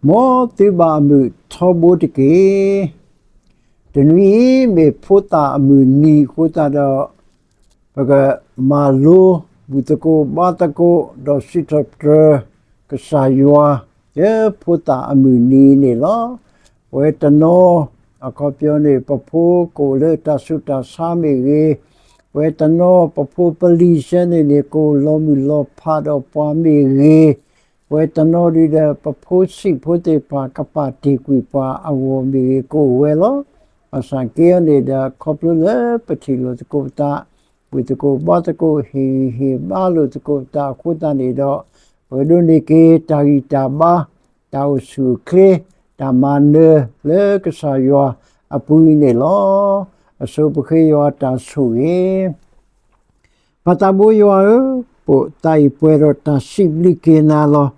မ်သုဘၣ်အမုာ်ထီဘိတက့ၢ်. တနွံအံၤမ့ၢ်ဖိသၣ်အမုၢ်နံၤအဃိသတးဒီး ပကမၤလိ ဘူၣ်သကိးဘါသကိး ဒီးစံးထီၣ်ပတြၢၤကစၢ်ယွၤ လၢဖိသၣ်အမုၢ်နံၤန့ၣ်လီၤ. ပဝဲတနီၤ အခီပညီန့ၣ် ပဖိကအိၣ်လၢတၢ်ဆူးတၢ်ဆါမ့ၢ်ဂ့ၤ, ပဝဲတနီၤ ပဖိပလံၤဆဲန့ၣ်န့ၣ် ကအိၣ်လီၤမုၢ်လီၤဖးဒီးပှၤမ့ၢ်ဂ့ၤ, ပဝဲတနီၤဒုဒီး ပဖိဆံးဖိသ့ၣ်တဖၣ် ကပာ်တ့ၢ်ကွံာ်ပှၤအဂီၢ်မ့ၢ်ဂ့ၤ ကအိၣ်ဝဲလီၤ. ဘၣ်ဆၣ်က့အံၤန့ၣ်ဒီး ခီဖျိလၢပထံၣ်လိာ်သကိးပသး, ဘူၣ်သကိးဘါသကိး ဟ့ၣ်ဂံၢ်ဟ့ၣ်ဘါလိာ်သကိးပသးအဃိသတးန့ၣ်ဒီး ပကဒိးန့ၢ်က့ၤတၢ်ဂံၢ်တၢ်ဘါ, တၢ်အိၣ်ဆူၣ်အိၣ်ချ့, တၢ်မၤနၢၤလၢကစၢ်ယွၤအပူၤအံၤန့ၣ်လီၤ. အဆိပဃ့ယွၤတၢ်ဆိၣ်ဂ့ၤ ပၢ်သးဘိယွၤဧၢ, ပသးအံၤပှဲၤဒီးတၢ်စံးဘျုးက့ၤနၤလီၤ.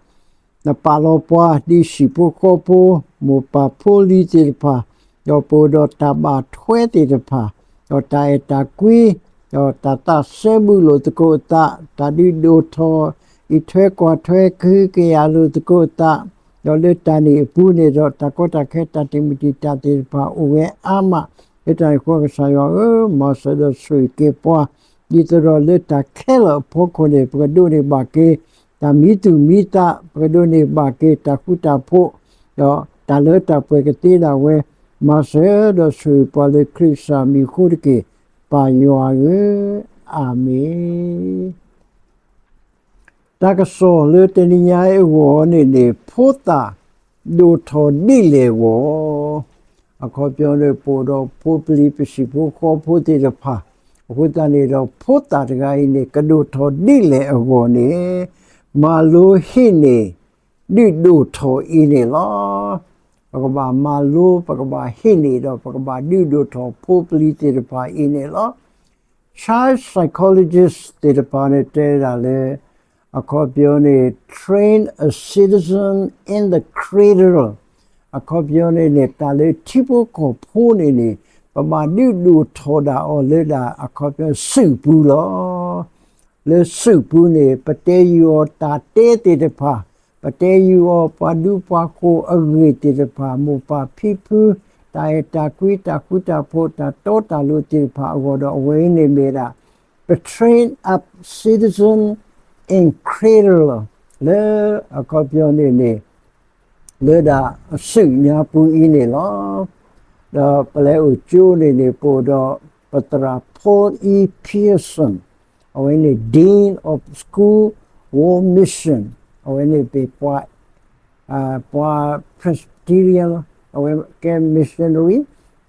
နပာ်လီၤပှၤဒ်ဟံၣ်ဖိဃီဖိ, မိၢ်ပၢ်ဖိလံၤသ့ၣ်တဖၣ်, ဒီးပအိၣ်ဒီးတၢ်ဘၣ်ထွဲသ့ၣ်တဖၣ်, ဒီးတၢ်အဲၣ်တၢ်ကွံ, ဒီးတၢ်သးစဲဘူးလိာ်သကိးအသး, တၢ်ဒုးဒိၣ်ထီၣ်, အံးထွဲကွၢ်ထွဲကဟုကယာ်လိာ်သကိးအသး, ဒီးလၢတၢ်န့ၣ်အပူၤန့ၣ်ဒီး တၢ်ကီတၢ်ခဲ တၢ်တံာ်မုၢ်တံာ်တာ်သ့ၣ်တဖၣ်အိၣ်ဝဲအါမး, လၢတၢ်န့ၣ်အဃိကစၢ်ယွၤဧၢ, မၤစၢၤဒီးဆိၣ်ဂ့ၤက့ၤပှၤ, ဒ်သိးဒီးလၢတၢ်ခဲလၢာ်အဖီခိၣ်န့ၣ် ပကဒိးန့ၢ်ဘၣ်က့ၤ တၢ်မံသူၣ်မံသး, ပကဒိးန့ၢ်ဘၣ်က့ၤတၢ်ဃူတၢ်ဖိး, ဒီးတၢ်လၢတၢ်ပှဲၤကသ့ဒၣ်ဝဲ, မၤစၢၤဒီးဆိၣ်ဂ့ၤပှၤလၢခရံာ်ကစၢ်မံၤအဃိတက့ၢ်, ပၢ်ယွၤဧၢ, အၤမ့ၣ်. တၢ်ကစီၣ်လၢတနံၤညါအံၤအဂီၢ်န့ၣ်န့ၣ် ဖိသၣ်ဒိၣ်ထီၣ်ဒ်လဲၣ်အဂီၢ်, အခီပညီန့ၣ် ပအိၣ်ဒီးဖိပလံၤ ပဟံၣ်ဖိဃီဖိသ့ၣ်တဖၣ်, အဃိသတးန့ၣ်ဒီး ဖိသၣ်တဂၤအံၤန့ၣ် ကဒိၣ်ထီၣ်ဒ်လဲၣ်အဂီၢ်န့ၣ် မၤလိဟံးန့ၢ် ဒုးဒိၣ်ထီၣ်အံၤန့ၣ်လီၤ. ပကဘၣ်မၤလိ ပကဘၣ်ဟံးန့ၢ်ဒီး ပကဘၣ်ဒုးဒိၣ်ထီၣ်ဖိပလံၤသ့ၣ်တဖၣ်အံၤန့ၣ်လီၤ. Child psychologist သ့ၣ်တဖၣ်န့ၣ် တဲဒၣ်လၢ အခီပညီန့ၣ် train a citizen in the cradle, အခီပညီန့ၣ်န့ၣ် တၢ်လၢထံဖိကီၢ်ဖိန့ၣ်န့ၣ် ပဘၣ်ဒုးဒိၣ်ထီၣ်ဒၣ်အီၤလၢဒၣ် အခီပညီစုးပူၤလီၤ. လၢစုးပူၤန့ၣ် ပတဲယူၤအီၤတၢ်တဲသ့ၣ်တဖၣ်, ပတဲယူၤအီၤပှၤဒူပှၤယိၤအဂ့ၢ်သ့ၣ်တဖၣ်, မိၢ်ပၢ်ဖံဖု, တၢ်အဲၣ်တၢ်ကွံ, တၢ်ဃူတၢ်ဖိး, တၢ်တီတၢ်လိၤသ့ၣ်တဖၣ်အဂီၢ်ဒီး အဝဲအံၤန့ၣ်မ့ၢ်ဒၣ် ပ train up citizen in cradle လၢ အခီပညီန့ၣ်န့ၣ် လၢဒၣ်အစုးညါပူၤအံၤန့ၣ်လီၤ. ဒီးပလဲၤအိၣ်ကၠိန့ၣ်န့ၣ် ပအိၣ်ဒီးပသရၣ် Paul E. Pearson, အဝဲန့ၣ် Dean of School World Mission, အဝဲန့ၣ်မ့ၢ်ပှၤ ပှၤ Presbyterian လီၤ. အဝဲကဲ missionary,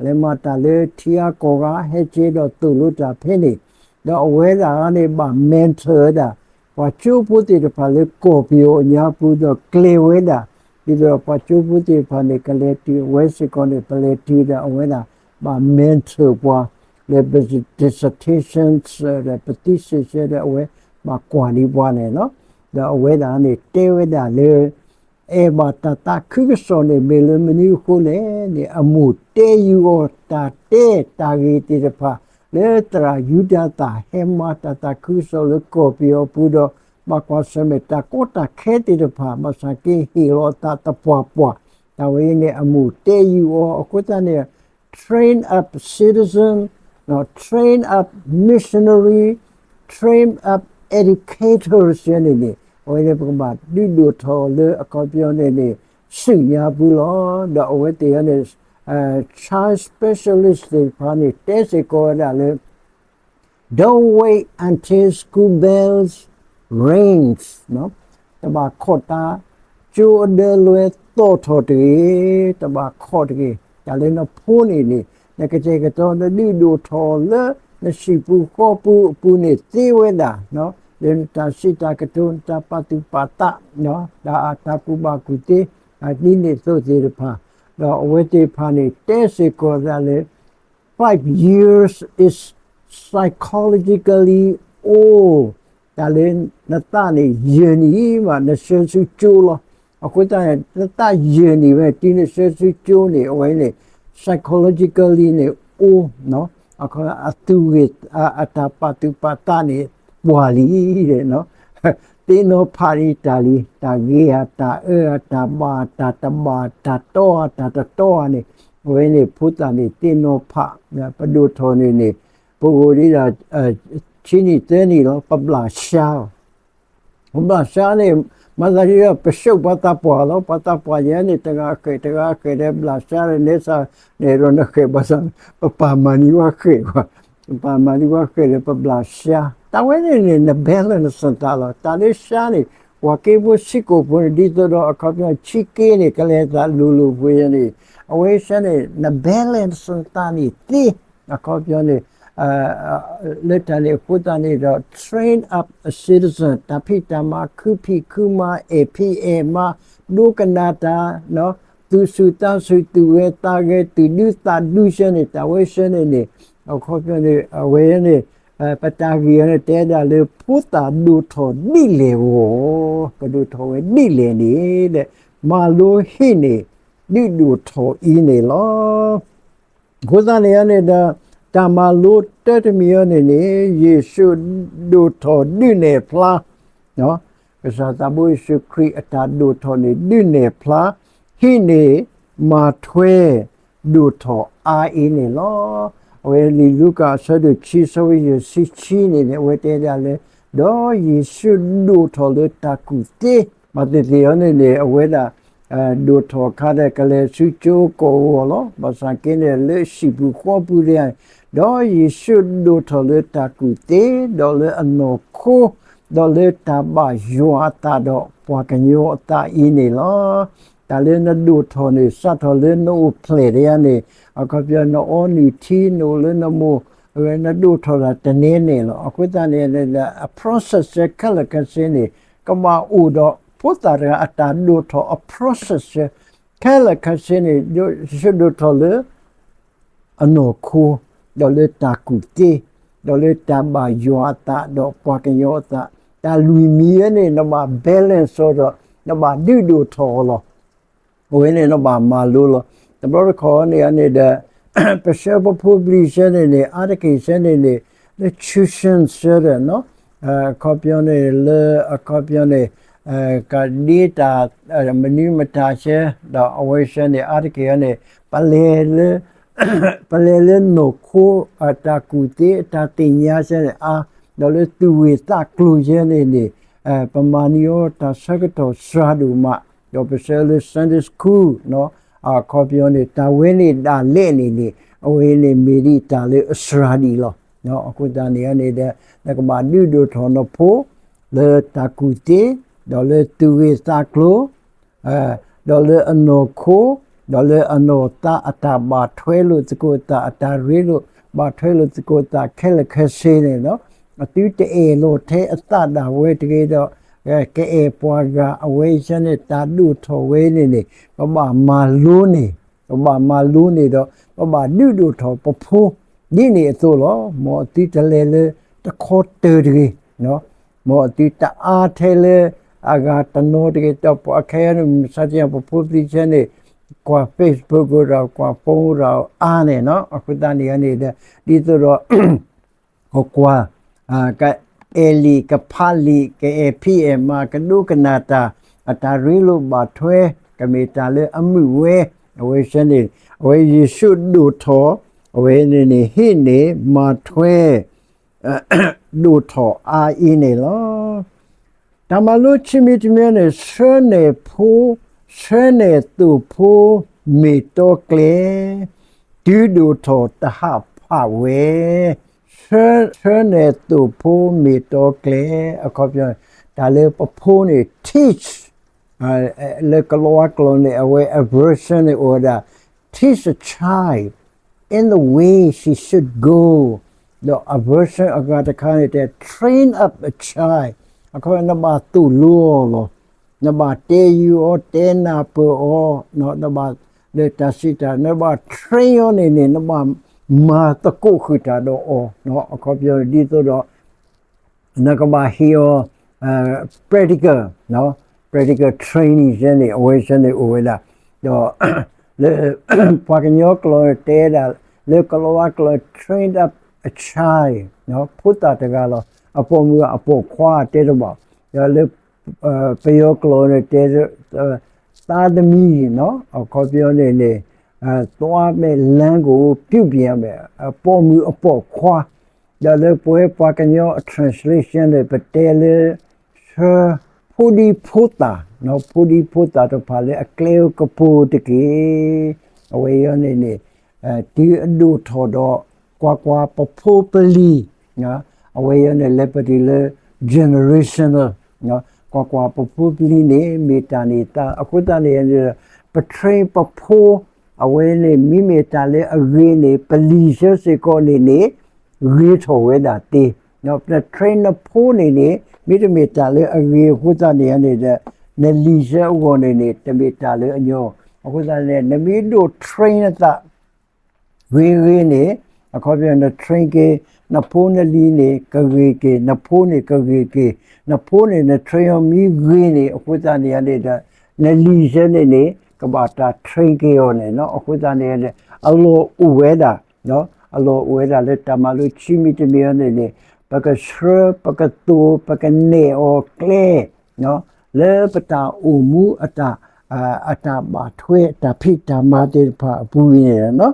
လဲၤမၤတၢ်လၢထံဂၤကီၢ်ဂၤ ဟဲက့ၤဒီးသိၣ်လိတၢ်ဖဲန့ၣ်, ဒီးအဝဲဒၣ်န့ၣ်ဘၣ် mentor ဝဲဒၣ် ပှၤကၠိဖိသ့ၣ်တဖၣ်လၢကီၢ်ပယီၤအညါပူၤဒီးကျဲၤဝဲဒၣ်, ဒ်သိးဒီးပှၤကၠိဖိသ့ၣ်တဖၣ်န့ၣ် ကလဲၤတုၤအဝဲစ့ၢ်ကီးန့ၣ် ပလဲၤတုၤဒီးအဝဲဒၣ်ဘၣ် mentor ပှၤ လၢပ dissertation ဒီးပ thesis ဒီးအဝဲဘၣ်ကွၢ်န့ၢ်ပှၤန့ၣ်လီၤ. ဒီးအဝဲဒၣ်န့ၣ်တဲဝဲဒၣ်လၢ အဲၣ်ဘၣ်တၢ်သးခုကစီၣ်န့ၣ် မ့ၢ်လၢမနုၤအဃိလဲၣ်န့ၣ် အမိၢ်တဲယူၤအီၤတၢ်တဲတၢ်ဂ့ၢ်သ့ၣ်တဖၣ် လၢသရၣ်ယူဒၤသၣ် ဟဲမၤတၢ်သးခုကစီၣ်လၢကီၢ်ပယီၤအပူၤဒီး ဘၣ်ကွၢ်ဆၢၣ်မဲာ်တၢ်ကီတၢ်ခဲသ့ၣ်တဖၣ် ဘၣ်ဆၣ်က့ဟ့ၣ်လီၤအသးသပှၢ်ပှၢ်, တၢ်ဝဲအံၤန့ၣ် အမိၢ်တဲယူၤအီၤအဃိသတးန့ၣ် train up citizen, train up missionary, train up educators န့ၣ်န့ၣ် အဝဲန့ၣ်ပကဘၣ်ဒုးဒိၣ်ထီၣ်လၢအခီပညီန့ၣ်န့ၣ် စုညါပူၤလီၤ. ဒီးအဝဲသ့ၣ်အံၤန့ၣ် child specialist သ့ၣ်တဖၣ်န့ၣ် တဲစ့ၢ်ကီးဝဲဒၣ်လၢ Don't wait until school bells rings, တဘၣ်ခိးတၢ် ကၠိအဒၢလွဲသီၣ်ထီၣ်တဂ့ၤ, တဘၣ်ခိးတဂ့ၤ. တၢ်လၢနဖိန့ၣ်န့ၣ် နကတဲာ်ကတီၤ နဒုးဒိၣ်ထီၣ်လၢ နဟံၣ်ပူၤဃီပူၤအပူၤန့ၣ်သ့ဝဲဒၣ်, လၢနတၢ်စံးတၢ်ကတိၤ နတၢ်ပာ်သူၣ်ပာ်သး, တၢ် တၢ်ကူၣ်ဘၣ်ကူၣ်သ့, တၢ်ဒ်န့ၣ်အသိးသ့ၣ်တဖၣ်, ဒီးအဝဲသ့ၣ်တဖၣ်န့ၣ် တဲစ့ၢ်ကီးသးလၢ five years is psychologically old, တၢ်လၢနသးန့ၣ် ယဲၢ်နံၣ်ဘၣ် နဆှၢဆူကၠိလီၤ. အဃိသတးန့ၣ် နသးယဲၢ်နံၣ်ဝဲ တုၤနဆှၢဆူကၠိန့ၣ် အဝဲန့ၣ် psychologically န့ၣ် old, အသူၣ်ဂ့ၤ အတၢ်ပာ်သူၣ်ပာ်သးန့ၣ် ပှၢ်လံ, တဲ သ့ၣ်နီၣ်ဖးဒံးတၢ်လံ, တၢ်ဂ့ၤဧါ, တၢ်အၢဧါ, တၢ်ဘၣ်, တၢ်တဘၣ်, တၢ်တီဧါ, တၢ်တတီဧါန့ၣ်, အဝဲန့ၣ်ဖိသၣ်န့ၣ်သ့ၣ်နီၣ်ဖး, ပဒိၣ်ထီၣ်န့ၣ်န့ၣ်, ပအိၣ်ဒံးဒၣ် ဆံနံၣ်သၢနံၣ်လီၤ, ပဘျၣ်ဆှါလီၤ. ပဘျၣ်ဆှါန့ၣ်, မၤသးဒ်ဒီး ပရှုံးပှၤသးပှၢ်လီၤ, ပှၤသးပှၢ်ယဲန့ၣ် တဂၤဃဲၣ်တဂၤဃဲၣ်ဒီး ဘျၣ်ဆှါဒီး နဲစ့ၢ်န့ၣ်ဒီး နဃဲၣ်ဘၣ်ဆၣ်, ပပာ်မၤန့ၢ်ဝဲဃဲၣ်ဘၣ်, ပပာ်မၤန့ၢ်ဝဲဃဲၣ်ဒီး ပဘျၣ်ဆှါ, တၢ်ဝဲန့ၣ်န့ၣ် န balance နသးလီၤ. တၢ်လၢဆှါန့ၣ်, ပှၤက့ဖိစံကိၣ်ဖိန့ၣ် ဒ်သိးဒီးအခီပညီ ဆံက့န့ၣ် ကလဲၤသးလိၤလိၤဖိယဲန့ၣ်, အဝဲဆှါန့ၣ် န balance နသးန့ၣ်သ့, အခီပညီန့ၣ် လၢတၢ်န့ၣ်အဃိသတးန့ၣ်ဒီး train up a citizen တၢ်ဖံးတၢ်မၤ ခုဖံးခုမၤ အဲၣ်ဖံးအဲၣ်မၤ ဒိကနၣ်တၢ်, သူၣ်ဆူၣ်သးဆူၣ် သူၣ်ဂဲၤသးဂဲၤ သူၣ်ဒူသးဒူဆၢန့ၣ် တၢ်ဝဲဆၢန့ၣ်န့ၣ်, အခီပညီန့ၣ် အဝဲန့ၣ် ပတၢ်ဂ့ၢ်အံၤန့ၣ် တဲဒၣ်လၢ ဖိသၣ်ဒိၣ်ထီၣ်ဒ်လဲၣ်ဂီၢ်, ကဒိၣ်ထီၣ်ဝဲဒ်လဲၣ်န့ၣ်ဒီး မၤလိဟံးန့ၢ် ဒုးဒိၣ်ထီၣ်အံၤန့ၣ်လီၤ. အဃိသတးန့ၣ်န့ၣ်ဒီး တၢ်မၤလိတၢတမံၤအံၤန့ၣ်န့ၣ် ယ့ၣ်ၡူးဒိၣ်ထီၣ်ဒုးနဲၣ်ဖျါ, ကစၢ်သးဘိယ့ၣ်ၡူးခရံာ်အတၢ်ဒိၣ်ထီၣ်န့ၣ် ဒုးနဲၣ်ဖျါ, ဟံးန့ၢ် မၤထွဲ ဒိၣ်ထီၣ်အါအံၤန့ၣ်လီၤ. အဝဲလံာ်လူၤကၣ်အဆၢဒိၣ်ခံ အဆၢဖိယဲၢ်ဆံခံန့ၣ်န့ၣ် အဝဲတဲဒၣ်လၢ ဒီးယ့ၣ်ၡူးဒိၣ်ထီၣ်လၢတၢ်ကူၣ်သ့, ဘၣ်သ့ၣ်သ့ၣ်အံၤန့ၣ်န့ၣ် အဝဲဒၣ် ဒိၣ်ထီၣ်အခါဒီး ကလဲၤဆူကၠိကီၢ်ဂီၢ်လီၤ. ဘၣ်ဆၣ်က့န့ၣ် လၢဟံၣ်ပူၤဃီပူၤတဂၤ, ဒီးယ့ၣ်ၡူးဒိၣ်ထီၣ်လၢတၢ်ကူၣ်သ့, ဒီးလၢအနီၢ်ခိ, ဒီးလၢတၢ်ဘၣ်ယွၤအသးဒီးပှၤကညီအသးအံၤန့ၣ်လီၤ. တၢ်လၢနဒိၣ်ထီၣ်န့ၣ် စးထီၣ်လၢနအိၣ်ဖျဲၣ်တယါန့ၣ်, အခီပညီနအီနုၢ်ထံ နအိၣ်လၢနမိၢ်, အဝဲနဒိၣ်ထီၣ်တၢ်တန့ၢ်န့ၣ်လီၤ. အဃိသတးန့ၣ် အ process ခဲလၢာ်ခဲဆ့န့ၣ် ကဘၣ်အိၣ်ဒီးဖိသၣ်တဂၤအတၢ်ဒိၣ်ထီၣ်အ process ခဲလၢာ်ခဲဆ့န့ၣ် ယ့ၣ်ၡူးဒိၣ်ထီၣ်လၢ အနီၢ်ခိ, ဒီးလၢတၢ်ကူၣ်သ့, ဒီးလၢတၢ်ဘၣ်ယွၤအသး ဒီးပှၤကညီအသး, တၢ်လွံၢ်မံၤအံၤန့ၣ် နဘၣ် balance အီၤဒီး နဘၣ်ဒုးဒိၣ်ထီၣ်အီၤလီၤ. အဝဲန့ၣ်နဘၣ်မၤလိလီၤ. တဘျီတခီၣ်န့ၣ်န့ၣ်ဒီး ပဆှၢပဖိပလံၤဆၢန့ၣ်န့ၣ် အါတက့ၢ်ဆၢန့ၣ်န့ၣ် လၢ tuition ဆၢဒီး အခီပညီန့ၣ် လၢအခီပညီန့ၣ် ကဒ့တၢ် မနုၤမတၤဆၢ, ဒီးအဝဲဆၢန့ၣ် အါတက့ၢ်အံၤန့ၣ် ပလဲၤလၢ ပလဲၤလၢနီၢ်ခိ အတၢ်ကူၣ်သ့ အတၢ်သ့ၣ်ညါဆၢန့ၣ်အါ, ဒီးလၢသူၣ်ဂ့ၢ်သးကျိၤဆၢန့ၣ်န့ၣ် ပမၤန့ၢ်အီၤတၢ်ဆၢကတီၢ်စှၤဒိၣ်မး, ဒီးပဆှၢလၢ Sunday School အခီပညီန့ၣ် တၢ်ဝဲန့ၣ်ဒၣ်လဲာ်န့ၣ်န့ၣ် အဝဲန့ၣ်မ့ၢ်ဒ်တၢ်လၢအစှၤဒံးလီၤ. အဃိသတးန့ၣ်န့ၣ်ဒီး နကဘၣ်ဒုးဒိၣ်ထီၣ်နဖိ လၢတၢ်ကူၣ်သ့, ဒီးလၢသူၣ်ဂ့ၢ်သးကျိၤ ဒီးလၢအနီၢ်ခိ, ဒီးလၢအနီၢ်သးအတၢ်ဘၣ်ထွဲလိာ်သကိးသး အတၢ်ရ့လိာ် ဘၣ်ထွဲလိာ်သကိးသးခဲလၢာ်ခဲဆ့န့ၣ်လီၤ. အသုတအဲၣ်လီၤထဲအသးဒၣ်ဝဲတဂ့ၤဒီး ကအဲၣ်ပှၤဂၤအဝဲဆၢန့ၣ် တၢ်ဒိၣ်ထီၣ်ဝဲန့ၣ်န့ၣ် ပဘၣ်မၤလိန့ၣ်, ပဘၣ်မၤလိန့ၣ်ဒီး ပဘၣ်ဒုးဒိၣ်ထီၣ်ပဖိ ဒ်န့ၣ်အသိးလီၤ. မ်အသုတလဲၤလၢတခီတၢၤတဂ့ၤ မ်အသုတအါထဲလၢအဂၤတနီၤတဂ့ၤ, ဒီးပှၤခဲအံၤန့ၣ် မုၢ်မဆါတနံၤ ပဖိပလံၤဆၢန့ၣ် ကွၢ် Facebook ဒီး ကွၢ် phone ဒီးအါန့ၣ်လီၤ. အဃိသတးန့ၣ်န့ၣ်ဒီး ဒ်သိးဒီး ကကွၢ် ကအဲၣ်လံာ် ကဖးလံာ် ကအဲၣ်ဖံးအဲၣ်မၤ ကဒိကနၣ်တၢ် အတၢ်ရ့လိာ်ဘၣ်ထွဲ ကမ့ၢ်တၢ်လၢအမုာ်ဝဲ, အဝဲဆၢန့ၣ် အဝဲယ့ၣ်ၡူးဒိၣ်ထီၣ် အဝဲန့ၣ်န့ၣ် ဟံးန့ၢ်မၤထွဲ ဒိၣ်ထီၣ်အါအံၤန့ၣ်လီၤ. တၢ်မၤလိခံမံၤတမံၤန့ၣ် ဆှၢနဲၣ်ဖိ, ဆှၢနဲၣ်သိၣ်ဖိ မ့ၢ်တီကျဲ, တုၤဒိၣ်ထီၣ်တဟးဖးဝဲ, ဆှၢ, ဆှၢနဲၣ်သိၣ်ဖိ မ့ၢ်တီကျဲ, အခီပညီ တၢ်လၢပဖိန့ၣ် teach လၢကလံးဝါကျိာ်န့ၣ် အဝဲအ version န့ၣ် အိၣ်ဝဲဒၣ် teach a child in the way she should go ဒီးအ version အဂၤတခါန့ၣ်တဲ train up a child အခီပညီ နဘၣ်သိၣ်လိအီၤလီၤ. နဘၣ်တဲယူၤအီၤ တဲနၢ်ပၢၢ်အီၤ, နဘၣ်လၢတၢ်စံးတၢ် နဘၣ် train အီၤန့ၣ်န့ၣ် နဘၣ်မၤသကိးဃုာ်တၢ်ဒီးအီၤ, အခီပညီ ဒ်သိးဒီး နကဘၣ်ဟ့ၣ်အီၤ practical, practical training ဆၢန့ၣ် အဝဲဆၢန့ၣ်အိၣ်ဝဲဒၣ်, ဒီး လၢ ပှၤကညီကျိာ်တဲဒၣ် လၢကလံးဝါကျိာ် train up a child ဖိသၣ်တဂၤလီၤ. အပိာ်မုၣ်အပိာ်ခွါတဲတဘၣ်, ဒီးလၢ ပယီၤကျိာ်န့ၣ်တဲ သားသမီး အခီပညီန့ၣ်န့ၣ် သွားမယ့်လမ်းကို ပြုပြင်ရမယ် အပေါ့မူအပေါ့ခွါ ဒီးလၢပဝဲပှၤကညီအ translation န့ၣ် ပတဲလၢ ဆှၢဖိဒံဖိသၣ်, ဖိဒံဖိသၣ်တဖၣ်လၢအကျဲအိၣ်ကပူၤတက့ၢ်. အဝဲအံၤန့ၣ်န့ၣ် တုၤအဒိၣ်ထီၣ်ဒီး ကွၢ်ကွၢ်ပဖိပလံၤ အဝဲအံၤန့ၣ် လဲၤပတုၤလၢ generational ကွၢ်ကွၢ်ပဖိပလံၤန့ၣ် မ့ၢ်တၢ်န့ၣ်တၢ် အဃိသတးန့ၣ် ပ train ပဖိ အဝဲန့ၣ် မ့မ့ၢ်တၢ်လၢအဂ့ၤန့ၣ် ပလံၤဆၢစ့ၢ်ကီးန့ၣ်န့ၣ် ဂ့ၤထီၣ်ဝဲဒၣ်သ့. န train နဖိန့ၣ်န့ၣ် မ့တမ့ၢ်တၢ်လၢအဂ့ၤအဃိသတးန့ၣ်န့ၣ်ဒီး နလံၤဆၢအဂီၢ်န့ၣ်န့ၣ် တမ့ၢ်တၢ်လၢအညီ. အဃိသတးန့ၣ် နမ့ၢ်ဒိၣ် train နသး ဂ့ၤဂ့ၤန့ၣ် အခီပညီ န train က့ၤ နဖိနလံၤန့ၣ် ကဂ့ၤက့ၤ နဖိန့ၣ်ကဂ့ၤက့ၤ နဖိန့ၣ် န train အီၤမ့ၢ်ဂ့ၤန့ၣ် အဃိသတးန့ၣ်န့ၣ်ဒီး နလံၤဆၢန့ၣ်န့ၣ် ကဘၣ်တၢ် train က့ၤအီၤန့ၣ် အဃိသတးန့ၣ် အလီၢ်အိၣ်ဝဲဒၣ် အလီၢ်အိၣ်ဝဲဒၣ်လၢတၢ်မၤလိခံမံၤတမံၤအံၤန့ၣ်န့ၣ် ပကဆှၢ ပကသိၣ် ပကနဲၣ်အီၤကျဲ လၢပတၢ်အိၣ်မူအတၢ် အတၢ်ဘၣ်ထွဲ တၢ်ဖံးတၢ်မၤသ့ၣ်တဖၣ်အပူၤန့ၣ်လီၤ.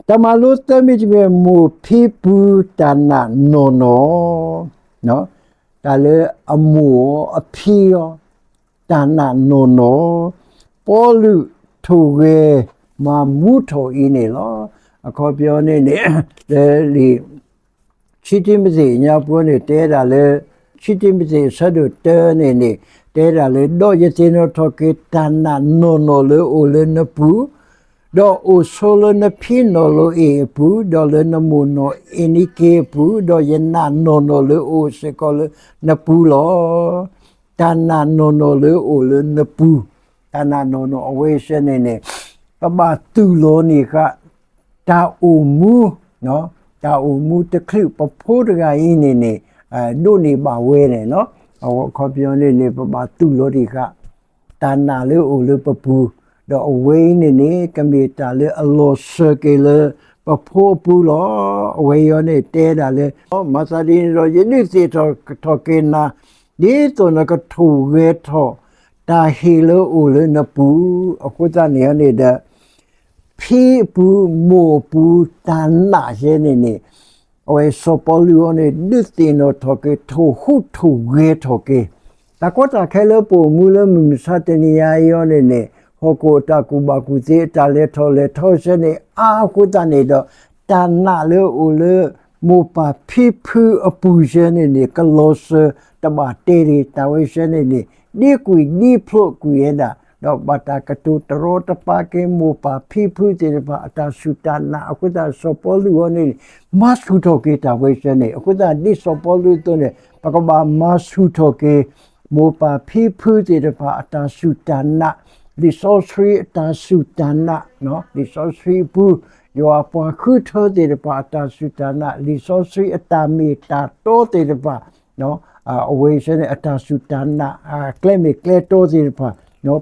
တၢ်မၤလိသၢမံၤတမံၤ မိၢ်ဖံဖုတၢ်နာ်နီၢ်နီၢ်, တၢ်လၢအမိၢ်အီၤအဖံအီၤ တၢ်နာ်နီၢ်နီၢ်, ပီလူးထိၣ်ဂဲၤမၤမူထီၣ်အံၤန့ၣ်လီၤ. အခီပညီန့ၣ်န့ၣ် လၢလံာ် ခံတံၤမသ့းညါပူၤန့ၣ် တဲဒၣ်လၢ ခံတံၤမသ့းအဆၢဒိၣ်တၢန့ၣ်န့ၣ် တဲဒၣ်လၢ ဒီးယသ့ၣ်နီၣ်ထီၣ်က့ၤတၢ်နာ်နီၢ်နီၢ်လၢအိၣ်လၢနပူၤ, ဒီးအိၣ်ဆိလၢနဖံနီၢ်လိအ့ၣ်အပူၤ, ဒီးလၢနမိၢ်နီၢ်အ့ၣ်နံက့အပူၤ, ဒီးယနာ်နီၢ်နီၢ်လၢအိၣ်စ့ၢ်ကီးလၢနပူၤလီၤ. တၢ်နာ်နီၢ်နီၢ်လၢအိၣ်လၢနပူၤ, တၢ်နာ်နီၢ်နီၢ်အဝဲစဲန့ၣ်န့ၣ် ပဘၣ်သူၣ်လီၤန့ၢ်ဃာ် တၢ်အိၣ်မူ, တၢ်အိၣ်မူတချုးပဖိတဂၤအံၤန့ၣ်န့ၣ် ဒိးန့ၢ်ဘၣ်ဝဲန့ၣ်လီၤ. အခီပညီန့ၣ်န့ၣ် ပဘၣ်သူၣ်လီၤန့ၢ်ဃာ် တၢ်နာ်လၢအိၣ်လၢပပူၤ, ဒီးအဝဲအံၤန့ၣ်န့ၣ် ကမ့ၢ်တၢ်လၢအလီၤစၢၤက့ၤလၢပဖိအပူၤလီၤ. အဝဲအံၤန့ၣ်တဲဒၣ်လၢ မၤသးဒ်န့ၣ်ဒီး ယဒုးသ့ၣ်နီၣ်ထီၣ်က့ၤနၤ ဒ်သိးနကထိၣ်ဂဲၤထီၣ် တၢ်ဟ့ၣ်လၢအိၣ်လၢနပူၤ, အဃိသတးန့ၣ်န့ၣ်ဒီး ဖံအပူၤ မိၢ်အပူၤ တၢ်နာ်ယဲန့ၣ်န့ၣ် အဝဲစီၤပီလူးအံၤန့ၣ် ဒုးသ့ၣ်နီၣ်ထီၣ်က့ၤ ထိၣ်ဟူးထိၣ်ဂဲၤထီၣ်က့ၤ တၢ်ကီတၢ်ခဲလၢပအိၣ်မူလၢမုၢ်မဆါတနံၤအံၤအံၤန့ၣ်န့ၣ် ဟီၣ်ခိၣ်အတၢ်ကူၣ်ဘၣ်ကူၣ်သ့ အတၢ်လဲၤထီၣ်လဲၤထီစဲန့ၣ် အါအဃိသတးန့ၣ်ဒီး တၢ်နာ်လၢအိၣ်လၢ မိၢ်ပၢ်ဖံဖုအပူၤစဲန့ၣ်န့ၣ် ကလီၤစၢၤ တဘၣ်တဲတ့ၢ်တၢ်ဝဲစဲန့ၣ်န့ၣ် ဒ်ကွံာ်ဒ်ဖျိးကွံာ်ဝဲဒၣ် ဒီးဘၣ်တၢ်ကတိၤတရီတပါက့ၤ မိၢ်ပၢ်ဖံဖုသ့ၣ်တဖၣ် အတၢ်စူၢ်တၢ်နာ်အဃိသတး စီၤပီလူးအံၤန့ၣ်န့ၣ် မၤဆူၣ်ထီၣ်က့ၤတၢ်ဝဲစဲန့ၣ် အဃိသတး ဒ်စီၤပီလူးအသိးန့ၣ် ပကဘၣ်မၤဆူၣ်ထီၣ်က့ၤ မိၢ်ပၢ်ဖံဖုသ့ၣ်တဖၣ် အတၢ်စူၢ်တၢ်နာ်, လံာ်စီဆှံအတၢ်စူၢ်တၢ်နာ်, လံာ်စီဆှံအပူၤ, ယွၤအပှၤဃုထၢသ့ၣ်တဖၣ် အတၢ်စူၢ်တၢ်နာ်, လံာ်စီဆှံအတၢ်မ့ၢ်တၢ်တီသ့ၣ်တဖၣ် အဝဲစဲန့ၣ် အတၢ်စူၢ်တၢ်နာ် ကျဲမ့ၢ်ကျဲတီသ့ၣ်တဖၣ်,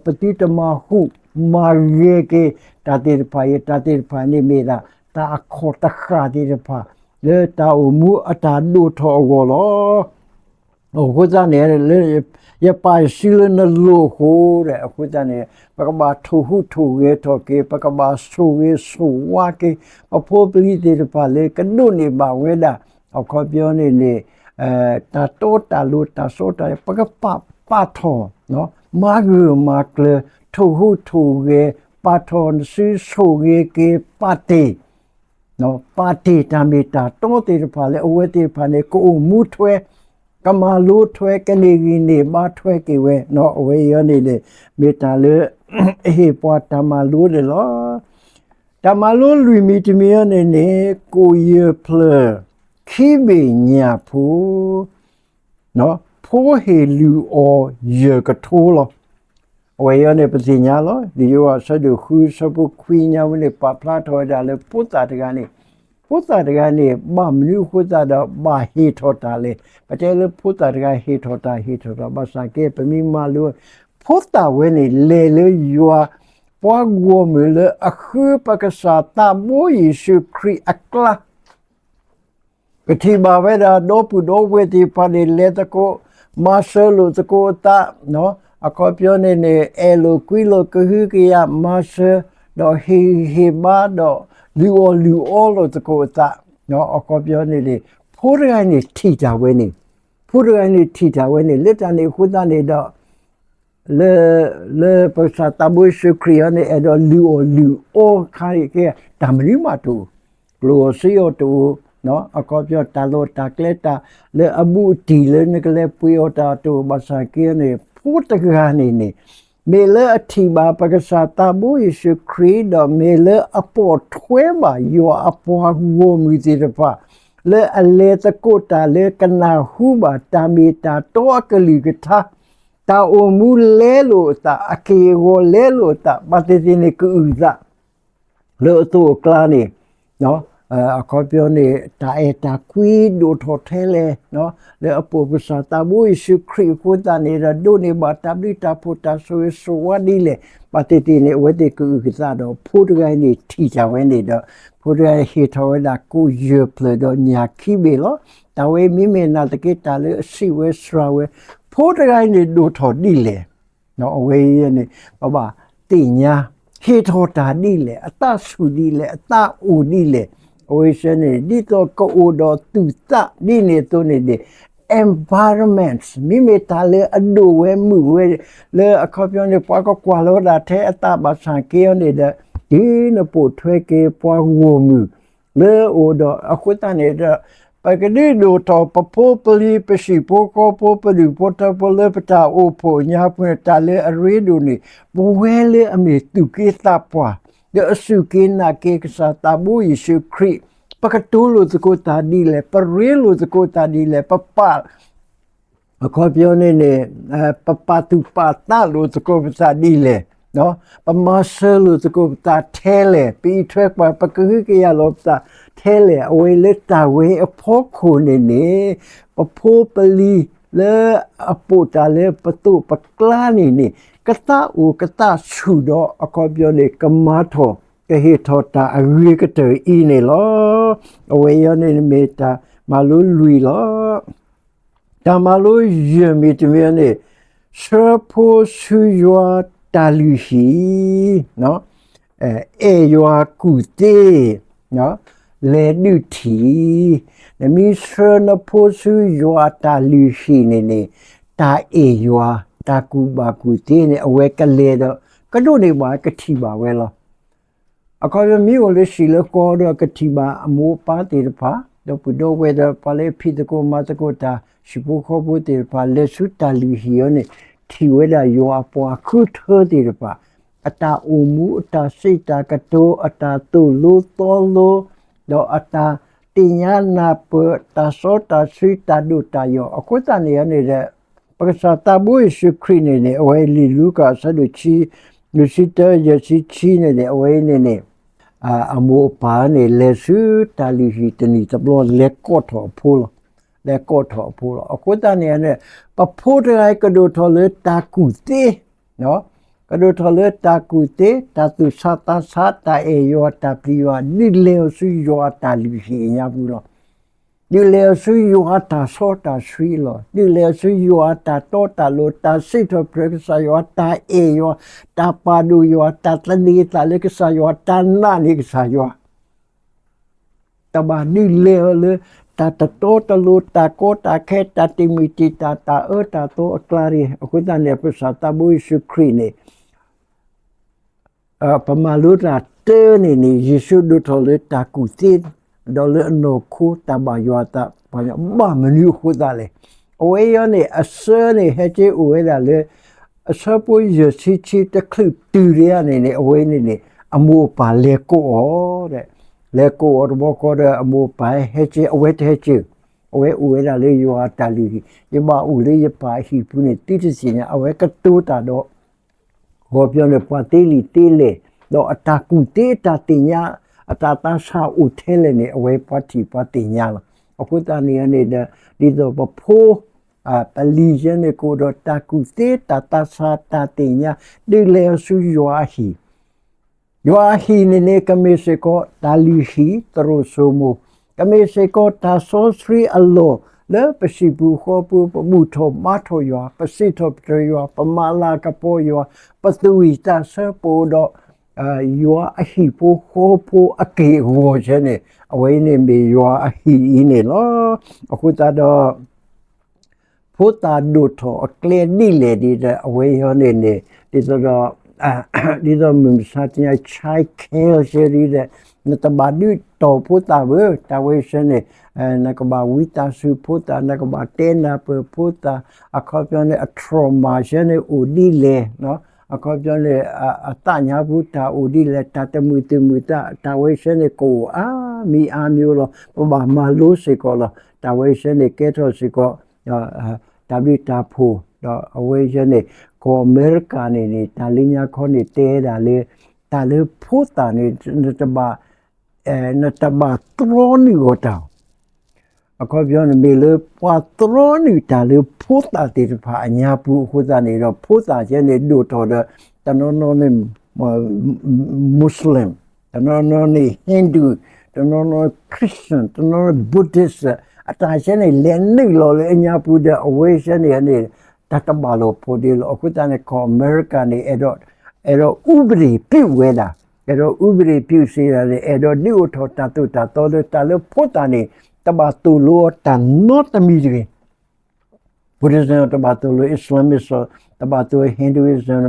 ပသုတမၤဟူးမၤဂဲၤက့ၤ တၢ်သ့ၣ်တဖၣ်အံၤ, တၢ်သ့ၣ်တဖၣ်န့ၣ်မ့ၢ်ဒၣ် တၢ်အခီၣ်တဃၣ်သ့ၣ်တဖၣ် လၢတၢ်အိၣ်မူအတၢ်ဒိၣ်ထီၣ်အဂီၢ်လီၤ. အဃိသတးန့ၣ် လၢယပာ်စုလၢနလိၤအဃိဒီး အဃိသတးန့ၣ် ပကဘၣ်ထိၣ်ဟူးထိၣ်ဂဲၤထီၣ်က့ၤ, ပကဘၣ်ဆိၣ်ဂ့ၤဆိၣ်ဝါက့ၤ ပဖိပလံၤသ့ၣ်တဖၣ်လၢကဒိးန့ၢ်ဘၣ်ဝဲဒၣ် အခီပညီန့ၣ်န့ၣ် တၢ်တီတၢ်လိၤ တၢ်စီတၢ် ပကပာ်ပာ်ထီၣ် မၤဂၢၢ်မၤကျၢၤ ထိၣ်ဟူးထိၣ်ဂဲၤ ပာ်ထီၣ်နစုဆိၣ်ဂ့ၤက့ၤ ပာ်တ့ၢ် ပာ်တ့ၢ်တၢ်မ့ၢ်တၢ်တီသ့ၣ်တဖၣ်လၢအဝဲသ့ၣ်တဖၣ်န့ၣ် ကအိၣ်မူထွဲ ကမၤလိထွဲ ကန့ၢ်ဂံၢ်န့ၢ်ဘါထွဲက့ၤဝဲ အဝဲအံၤန့ၣ်န့ၣ် မ့ၢ်တၢ်လၢ အဟ့ၣ်ပှၤတၢ်မၤလိန့ၣ်လီၤ. တၢ်မၤလိလွံၢ်မံၤတမံၤအံၤန့ၣ်န့ၣ် ကိၣ်ယဲၢ်ဖျၢၣ် ခံဘ့ၣ်ညၣ်ဖိ ဖိဟ့ၣ်လုၢ်အီၣ်ယဲၢ်ကထိလီၤ. အဝဲအံၤန့ၣ် ပသ့ၣ်ညါလီၤ. လံာ်ယိၤဟၣ်အဆၢဒိၣ်ဃု အဆၢဖိခွံညါဝဲန့ၣ် ပာ်ဖျါထီၣ်ဝဲဒၣ်လၢဖိသၣ်တဂၤန့ၣ်, ဖိသၣ်တဂၤန့ၣ် ဘၣ်မနုၤအဃိသတးဒီး ဘၣ်ဟ့ၣ်ထီၣ်တၢ်လဲၣ်. ပတဲလၢဖိသၣ်တဂၤဟ့ၣ်ထီၣ်တၢ် ဟ့ၣ်ထီၣ်တၢ် ဘၣ်ဆၣ်က့ ပမ့ၢ်မၤလိ ဖိသၣ်ဝဲန့ၣ် လဲၤလၢယွၤ ပှၤဂီၢ်မုၢ်လၢအဃုပကစၢ်သးဘိယ့ၣ်ၡူးခရံာ်အကျါ ကထံၣ်ဘၣ်ဝဲဒၣ် ဒီပုၢ်ဒီဝဲၢ်သ့ၣ်တဖၣ်န့ၣ် လဲၤသကိး မၤစၢၤလိာ်သကိးအသး, အခီပညီန့ၣ်န့ၣ် အဲၣ်လိာ်ကွံလိာ်ကဟုကယာ်မၤစၢၤ, ဒီးဟ့ၣ်ဂံၢ်ဟ့ၣ်ဘါ ဒီးလုၢ်အီၣ်လုၢ်အီလိာ်သကိးအသး, အခီပညီန့ၣ်န့ၣ် ဖိတဂၤန့ၣ်ထံၣ်တၢ်ဝဲန့ၣ်, ဖိတဂၤန့ၣ်ထံၣ်တၢ်ဝဲန့ၣ် လၢတၢ်န့ၣ်အဃိသတးန့ၣ်ဒီး လၢ လၢပကစၢ်သးဘိယ့ၣ်ၡူးခရံာ်အံၤန့ၣ် အဲၣ်ဒိးလုၢ်အီၣ်လုၢ်အီခါက့ တၢ်မနုၤမးတအိၣ်, ကျိၣ်အီၣ်စ့အီၣ်တအိၣ်, အခီပညီတၢ်လီၢ်တၢ်ကျဲတၢ် လၢအဘူးအတံၢ်လၢနကလဲၤပှ့ၤအီၤတၢ်တအိၣ်ဘၣ်ဆၣ်က့န့ၣ် ဖိတဂၤန့ၣ်န့ၣ် မ့ၢ်လၢအထံၣ်ဘၣ်ပကစၢ်သးဘိယ့ၣ်ၡူးခရံာ် ဒီးမ့ၢ်လၢအပိာ်ထွဲဘၣ်ယွၤအပှၤဂီၢ်မုၢ်သ့ၣ်တဖၣ် လၢအလဲၤသကိးတၢ်လၢကနၢ်ဟူဘၣ်တၢ်မ့ၢ်တၢ်တီအကလုၢ်ကထါ တၢ်အိၣ်မူလဲလိာ်အသး အက့ၢ်အဂီၤလဲလိာ်အသး ဘၣ်သ့ၣ်သ့ၣ်န့ၣ်ကအုၣ်သး လၢအသိးအကျါန့ၣ် အခီပညီန့ၣ် တၢ်အဲၣ်တၢ်ကွံဒိၣ်ထီၣ်ထဲလဲၣ်, လၢအပိာ်ပကစၢ်သးဘိယ့ၣ်ၡူးခရံာ်အဃိသတးန့ၣ်ဒီး ဒိးန့ၢ်ဘၣ်တၢ်ဘျုးတၢ်ဖှိၣ်တၢ်ဆိၣ်ဂ့ၤဆိၣ်ဝါဒ်လဲၣ်, ဘၣ်သ့ၣ်သ့ၣ်န့ၣ် အဝဲသ့ၣ်ကအုၣ်ကသးဒီး ဖိတဂၤအံၤန့ၣ်ထံၣ်တၢ်ဝဲန့ၣ်ဒီး ဖိတဂၤဟ့ၣ်ထီၣ်ဝဲဒၣ်ကိၣ်ယဲၢ်ဖျၢၣ်ဒီးညၣ်ခံဘ့ၣ်လီၤ. တၢ်ဝဲမ့မ့ၢ်နာ်သက့တၢ်လၢအစံးဝဲစှၤဝဲ, ဖိတဂၤအံၤန့ၣ်ဒိၣ်ထီၣ်ဒ်လဲၣ် အဝဲအံၤန့ၣ် ပဘၣ်သ့ၣ်ညါ ဟ့ၣ်ထီၣ်တၢ်ဒ်လဲၣ်, အသးဆူၣ်ဒ်လဲၣ်, အသးအိၣ်ဒ်လဲၣ်, အဝဲစ့ၢ်န့ၣ် ဒ်သိးကအိၣ်ဒီးသူၣ်သးဒ်န့ၣ်အသိးန့ၣ်န့ၣ် environment မ့မ့ၢ်တၢ်လၢအဒိၣ်ဝဲမုာ်ဝဲ လၢအခီပညီန့ၣ် ပှၤကကွၢ်လီၤဒၣ်ထဲအသးဘၣ်ဆၣ်က့အီၤန့ၣ်ဒီး တုၤနပိာ်ထွဲက့ၤပှၤဂီၢ်မုၢ် လၢအအိၣ်ဒီးအဃိသတးန့ၣ်ဒီး ပကဒုးဒိၣ်ထီၣ်ပဖိပလံၤ ပဟံၣ်ဖိဃီဖိ ပဒူၣ်ဖိထၢဖိလၢပတၢ်အိၣ်ဖှိၣ်ညါပူၤန့ၣ် တၢ်လၢအရ့ဒိၣ်န့ၣ် ပဝဲလၢအမ့ၢ်သူၣ်က့သးပှၢ် ဒီးအစူၢ်က့ၤနာ်က့ၤကစၢ်သးဘိယ့ၣ်ၡူးခရံာ် ပကတိၤလိာ်သကိးတၢ်ဒ်လဲၣ်, ပရ့လိာ်သကိးတၢ်ဒ်လဲၣ်, ပပာ် အခီပညီန့ၣ်န့ၣ် ပပာ်သူၣ်ပာ်သးလိာ်သကိးပသးဒ်လဲၣ်, ပမၤစၢၤလိာ်သကိးပသးထဲလဲၣ်, ပအံးထွဲကွၢ် ပကဟုကယာ်လိာ်ပသးထဲလဲၣ်, အဝဲလၢတၢ်ဝဲအဖီခိၣ်န့ၣ်န့ၣ် ပဖိပလံၤလၢအပိာ်တၢ်လၢပသိးပကျါန့ၣ်န့ၣ် ကသးအိၣ်ကသးဆူၣ်ဒီး အခီပညီန့ၣ် ကမၤထီၣ် ကဟ့ၣ်ထီၣ်တၢ်အဂ့ၤကတၢၢ်အံၤန့ၣ်လီၤ. အဝဲအံၤန့ၣ်မ့ၢ်တၢ်မၤလိလွံၢ်လီၤ. တၢ်မၤလိယဲၢ်မံၤတမံၤန့ၣ် ဆှၢဖိဆူယွၤတၢ်လုၢ်ဟံၣ်, အဲၣ်ယွၤကူၣ်သ့, လဲၤဒုးထံၣ်, နမ့ၢ်ဆှၢနဖိဆူယွၤတၢ်လုၢ်ဟံၣ်န့ၣ်န့ၣ် တၢ်အဲၣ်ယွၤ တၢ်ကူၣ်ဘၣ်ကူၣ်သ့န့ၣ် အဝဲကလဲၤဒီး ကဒိးန့ၢ်ဘၣ်ကထံၣ်ဘၣ်ဝဲလီၤ. အခီပညီမ့ၢ်အိၣ်လၢဟံၣ်လၢဃီဒီးကထံၣ်ဘၣ်အမိၢ်အပၢ်သ့ၣ်တဖၣ် ဒီပုၢ်ဒီဝဲၢ်ဒီးပှၤလၢဖံးသကိးမၤသကိးတၢ် ဟံၣ်ဖိဃီဖိသ့ၣ်တဖၣ် လဲၤဆူတၢ်လုၢ်ဟံၣ်အံၤန့ၣ် ထံၣ်ဝဲဒၣ်ယွၤအပှၤဃုထၢသ့ၣ်တဖၣ် အတၢ်အိၣ်မူ အတၢ်စံးတၢ်ကတိၤ အတၢ်သိၣ်လိသီလိ ဒီးအတၢ်သ့ၣ်ညါနၢ်ပၢၢ် တၢ်စီတၢ်ဆှံ တၢ်ဒိၣ်တၢ်ယိာ် အဃိသတးန့ၣ်န့ၣ်ဒီး ပကစၢ်သးဘိယ့ၣ်ၡူးခရံာ်န့ၣ်န့ၣ် အဝဲလံာ်လူၤကၣ်အဆၢဒိၣ်ခံ လွံၢ်ဆံတၢ ယဲၢ်ဆံခံန့ၣ်န့ၣ် အဝဲအံၤန့ၣ်န့ၣ် အမိၢ်အပၢ်န့ၣ် လဲၤဆူတၢ်လုၢ်ဟံၣ်တနံၣ်တဘျီ လဲၤကိးထီၣ်အဖိလီၤ. လဲၤကိးထီၣ်အဖိလီၤ. အဃိသတးန့ၣ်န့ၣ် ပဖိတဂၤအံၤကဒိၣ်ထီၣ်လၢတၢ်ကူၣ်သ့ ကဒိၣ်ထီၣ်လၢတၢ်ကူၣ်သ့ တၢ်သူၣ်ဆါသးဆါ တၢ်အဲၣ်ယွၤ တၢ်ပျံၤယွၤ ဒုးလဲၤအီၤဆူယွၤအတၢ်လုၢ်ဟံၣ်အညါပူၤလီၤ. ဒုးလဲၤအီၤဆူယွၤအတၢ်စီတၢ်ဆှံလီၤ. ဒုးလဲၤအီၤဆူယွၤအတၢ်တီတၢ်လိၤ တၢ်စံးထီၣ်ပတြၢၤကစၢ်ယွၤ တၢ်အဲၣ်ယွၤ တၢ်ပာ်ဒိၣ်ယွၤ တၢ်သန့ၤအသးလၢကစၢ်ယွၤ တၢ်နာ်န့ၢ်ကစၢ်ယွၤ တဘၣ်ဒုးလဲၤအီၤလၢ တၢ်တတီတလိၤ တၢ်ကီတၢ်ခဲ တၢ်တံာ်မုၢ်တံာ်တာ် တၢ်အၢတၢ်သီအကျါတဂ့ၤ. အဃိသတးန့ၣ် ပကစၢ်သးဘိယ့ၣ်ၡူးခရံာ်န့ၣ် ပမၤလိတၢ်တၢန့ၣ်န့ၣ် ယ့ၣ်ၡူးဒိၣ်ထီၣ်လၢတၢ်ကူၣ်သ့ ဒီးလၢအနီၢ်ခိတၢ်ဘၣ်ယွၤအသး ပှၤညီ ဘၣ်မနုၤအဃိသတးလဲၣ်. အဝဲအံၤန့ၣ် အဆၢန့ၣ် ဟဲက့ၤအိၣ်ဝဲဒၣ်လၢ အဆၢဖိယဲၢ်ဆံခံတချုးတုၤဒံးန့ၣ်န့ၣ် အဝဲန့ၣ်န့ၣ် အမိၢ်အပၢ်လဲၤကိးအီၤ လဲၤကိးအီၤတဘျီဃီဒီး အမိၢ်အပၢ်ဟဲက့ၤ အဝဲတဟဲက့ၤ အဝဲအိၣ်ဝဲဒၣ်လၢယွၤအတၢ်လုၢ်ဟံၣ် ယဘၣ်အိၣ်လၢယပၢ်အဟံၣ်ပူၤန့ၣ် သုတသ့ၣ်ညါ အဝဲကတိၤတၢ်ဒီး အခီပညီန့ၣ် ပှၤသ့လံာ်သ့လဲၢ် ဒီးအတၢ်ကူၣ်သ့အတၢ်သ့ၣ်ညါ အတၢ်သးဆးအိၣ်ထဲလဲၣ်န့ၣ် အဝဲပှၤထံၣ်ပှၤသ့ၣ်ညါလီၤ. အဃိသတးန့ၣ်န့ၣ်ဒီး ဒ်သိးပဖိ ပလံၤယဲန့ၣ်ကအိၣ်ဒီးတၢ်ကူၣ်သ့ တၢ်သးဆး တၢ်သ့ၣ်ညါ ဒုးလဲၤအီၤဆူယွၤအဟံၣ် ယွၤအဟံၣ်န့ၣ်န့ၣ် ကမ့ၢ်စ့ၢ်ကီးတၢ်လုၢ်ဟံၣ်သရိာ်စိမိၤ, ကမ့ၢ်စ့ၢ်ကီးတၢ်စီဆှံအလီၢ် လၢပစံာ်ပူၤဃီပူၤ ပဘူၣ်ထီၣ်ဘါထီၣ်ယွၤ, ပစံးထီၣ်ပတြၢၤယွၤ, ပမၤလၤကပီၤယွၤ, ပသူၣ်ဝံၣ်သးဆၢပအိၣ်ဒီး ယွၤအဟံၣ်ဖိဃီဖိအက့ၢ်အဂီၤဆၢန့ၣ် အဝဲအံၤန့ၣ်မ့ၢ်ယွၤအဟံၣ်အံၤန့ၣ်လီၤ. အဃိသတးဒီး ဖိသၣ်ဒိၣ်ထီၣ်အကျဲဒ်လဲၣ်ဒ်ဒီး အဝဲအံၤန့ၣ်န့ၣ် ဒ်သိးဒီး ဒ်သိးမုၢ်မဆါတနံၤ child care ဆၢဒ်ဒီး နတဘၣ်ဒုးတီၢ်ဖိသၣ်ဘၣ်, တၢ်ဝဲဆၢန့ၣ် နကဘၣ်ဝံသးစူၤဖိသၣ်, နကဘၣ်တဲနၢ်ပၢၢ်ဖိသၣ်, အခီပညီန့ၣ် အ trauma ဆၢန့ၣ်အိၣ်ဒ်လဲၣ်, အခီပညီန့ၣ် အသးညါပူၤတၢ်အိၣ်ဒ်လဲၣ်, တၢ်တမုာ်တမုာ်သး, တၢ်ဝဲဆၢန့ၣ်ကအိၣ်အါမံၤအါမံၤလီၤ. ပဘၣ်မၤလိစ့ၢ်ကီးလီၤ. တၢ်ဝဲဆၢန့ၣ်ကဲထီၣ်စ့ၢ်ကီး တၢ်ဘျုးတၢ်ဖှိၣ်, ဒီးအဝဲဆၢန့ၣ် ကီၢ်အမဲရကၤန့ၣ်န့ၣ် တၢ်လၢညါခီန့ၣ်တဲဒၣ်လၢ တၢ်လၢဖိသၣ်န့ၣ် နတဘၣ် နတဘၣ်တြီနုာ်ဂီၢ်တၢ် အခီပညီန့ၣ် မ့ၢ်လၢပှၤတြီနုာ်တၢ်လၢဖိသၣ်သ့ၣ်တဖၣ်အညါပူၤအဃိသတးန့ၣ်ဒီး ဖိသၣ်ဆၢန့ၣ်ဒိၣ်ထီၣ်ဒီး တနီၤနီၤန့ၣ် Muslim, တနီၤနီၤန့ၣ် Hindu, တနီၤနီၤ Christian, တနီၤနီၤ Buddhist, အတၢ်ဆၢန့ၣ် လဲၤနုာ်လီၤလၢအညါပူၤဒီး အဝဲဆၢန့ၣ်န့ၣ် တၢ်တဘၣ်လိာ်ဖိးဒ့လီၤ. အဃိသတးန့ၣ် ကီၢ်အမဲရကၤန့ၣ် အဲၣ်ဒိး ဥပဒေပြုတ် ဝဲဒၣ်, အဲၣ်ဒိး ဥပဒေပြုတ် စံးဒၣ်န့ၣ် အဲၣ်ဒိးဒုးအိၣ်ထီၣ်တၢ်သိၣ်တၢ်သီလၢတၢ်လၢဖိသၣ်န့ၣ် တဘၣ်သိၣ်လိအီၤတၢ်နီတမံၤတဂ့ၤ. Buddhism တဘၣ်သိၣ်လိ, Islamism တဘၣ်သိၣ်, Hinduism,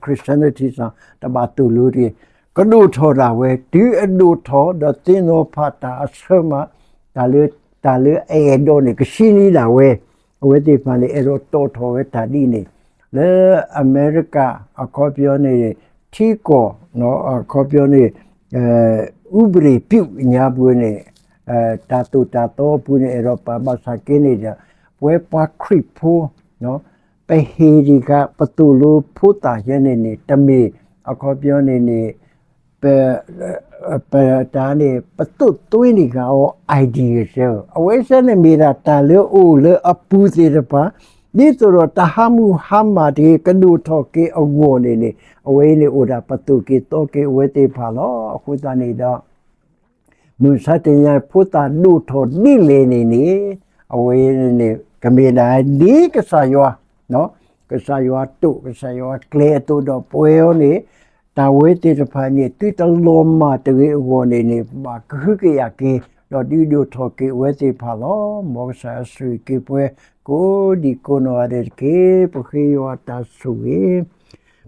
Christianity တဘၣ်သိၣ်လိတဂ့ၤ. ကဒိၣ်ထီၣ်ဒၣ်ဝဲ တုၤအဒိၣ်ထီၣ်ဒီးသ့ၣ်နီၣ်ဖးတၢ်အဆၢမး, တၢ်လၢ တၢ်လၢအအဲၣ်ဒိးန့ၣ် ကဆံနံဒၣ်ဝဲ, အဝဲသ့ၣ်တဖၣ်န့ၣ် အဲၣ်ဒိးတီၣ်ထီၣ်ဝဲတၢ်ဒ်န့ၣ် လၢအမဲရကၤ အခီပညီန့ၣ် ထံကီၢ် အခီပညီန့ၣ် ဥပဒေပြုတ် ညါပူၤန့ၣ် တၢ်သိၣ်တၢ်သီပူၤန့ၣ် အဲၣ်ဒိးပာ်ဘၣ်ဆၣ်က့န့ၣ်ဒီး ပဝဲပှၤခရံာ်ဖိ ပဟ့ၣ်ဒံးဃာ် ပသိၣ်လိဖိသၣ်ယဲန့ၣ်န့ၣ် တမ့ၢ် အခီပညီန့ၣ်န့ၣ် ပ ပတၢ်န့ၣ် ပသိၣ်သွဲန့ၢ်ဃာ်အီၤ idea ဆၢ, အဝဲဆၢန့ၣ်မ့ၢ်ဒၣ်တၢ်လၢအအိၣ်လၢအပူၤသ့ၣ်တဖၣ် ဒ်သိးဒီးတၢ်ဟးမုၢ်ဟါမၢ်တဂ့ၤ ကဒိၣ်ထီၣ်က့ၤအဂီၢ်န့ၣ်န့ၣ် အဝဲန့ၣ်အိၣ်ဒၣ်ပသိၣ်က့ၤသီက့ၤအဝဲသ့ၣ်တဖၣ်လီၤ. အဃိသတးန့ၣ်ဒီး မုၢ်မဆါတနံၤ ဖိသၣ်ဒိၣ်ထီၣ်ဒ်လဲၣ်န့ၣ်န့ၣ် အဝဲန့ၣ် ကမ့ၢ်ဒၣ်ဒ်ကစၢ်ယွၤ ကစၢ်ယွၤတိာ် ကစၢ်ယွၤကျဲၤအသိးဒီးပဝဲအံၤန့ၣ် တၢ်ဝဲသ့ၣ်တဖၣ်န့ၣ် သုတလီၤမၢ်တဂ့ၤအဂီၢ်န့ၣ်န့ၣ် ဘၣ်ကဟုကယာ်က့ၤ ဒီးဒုးဒိၣ်ထီၣ်က့ၤအဝဲသ့ၣ်တဖၣ်လီၤ. မ်ကစၢ်ယွၤဆိၣ်ဂ့ၤက့ၤပဝဲ ကိးဒံးကိးနီၢ်ဂၤဒဲးတက့ၢ်. ပဃ့ယွၤတၢ်ဆိၣ်ဂ့ၤ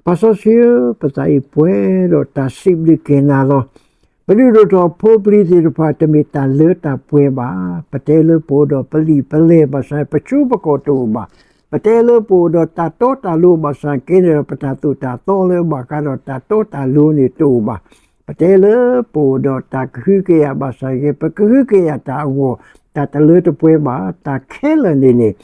ပၢ်စီဆှံဧၢ, ပသးအံၤပှဲၤဒီးတၢ်စံးဘျုးက့ၤနၤလီၤ. ပဒုးဒိၣ်ထီၣ်ဖိပလံၤသ့ၣ်တဖၣ် တမ့ၢ်တၢ်လၢတၢ်ပှဲၤဘၣ်. ပတဲလၢပအိၣ်ဒီးပလံာ်ပလဲၢ်ဘၣ်ဆၣ် ပဆူပကိာ်တအိၣ်ဘၣ်. ပတဲလၢပအိၣ်ဒီးတၢ်တီတၢ်လိၤဘၣ်ဆၣ်က့န့ၣ်ဒီး ပတၢ်သိၣ်တၢ်သီလၢအဘၣ်ဃးဒီးတၢ်တီတၢ်လိၤန့ၣ်တအိၣ်ဘၣ်. ပတဲလၢပအိၣ်ဒီးတၢ်ကဟုကယာ်ဘၣ်ဆၣ်က့ ပကဟုကယာ်တၢ်အဂီၢ် တၢ်တလၢတပှဲၤဘၣ်. တၢ်ခဲလၢာ်န့ၣ်န့ၣ်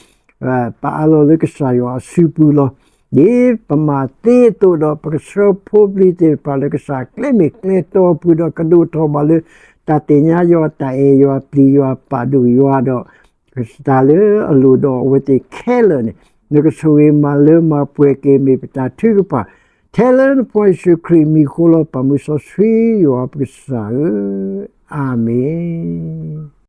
ပအးလီၤလၢကစၢ်ယွၤအစုပူၤလီၤ. ဒ်ပမၤသ့အသိးဒီး ပကဆှၢဖိပလံၤသ့ၣ်တဖၣ်လၢကစၢ်ကျဲမ့ၢ်ကျဲတီအပူၤဒီး ကဒိၣ်ထီၣ်ဘၣ်လၢ တၢ်သ့ၣ်ညါယွၤ တၢ်အဲၣ်ယွၤ ပျံၤယွၤ ပာ်ဒိၣ်ယွၤဒီး တၢ်လၢအလိၣ်ဒီးအဝဲသ့ၣ်ခဲလၢာ်န့ၣ် နကဆိၣ်ဂ့ၤမၤလၢမၤပှဲၤက့ၤ မ့ၢ်ပတၢ်ထုကဖၣ် ထဲလၢနဖိယ့ၣ်ၡူးခရံာ်အမံၤအဃိလီၤ. ပၢ်မုၢ်စီဆှံယွၤပကစၢ်ဧၢ, အၤမ့ၣ်.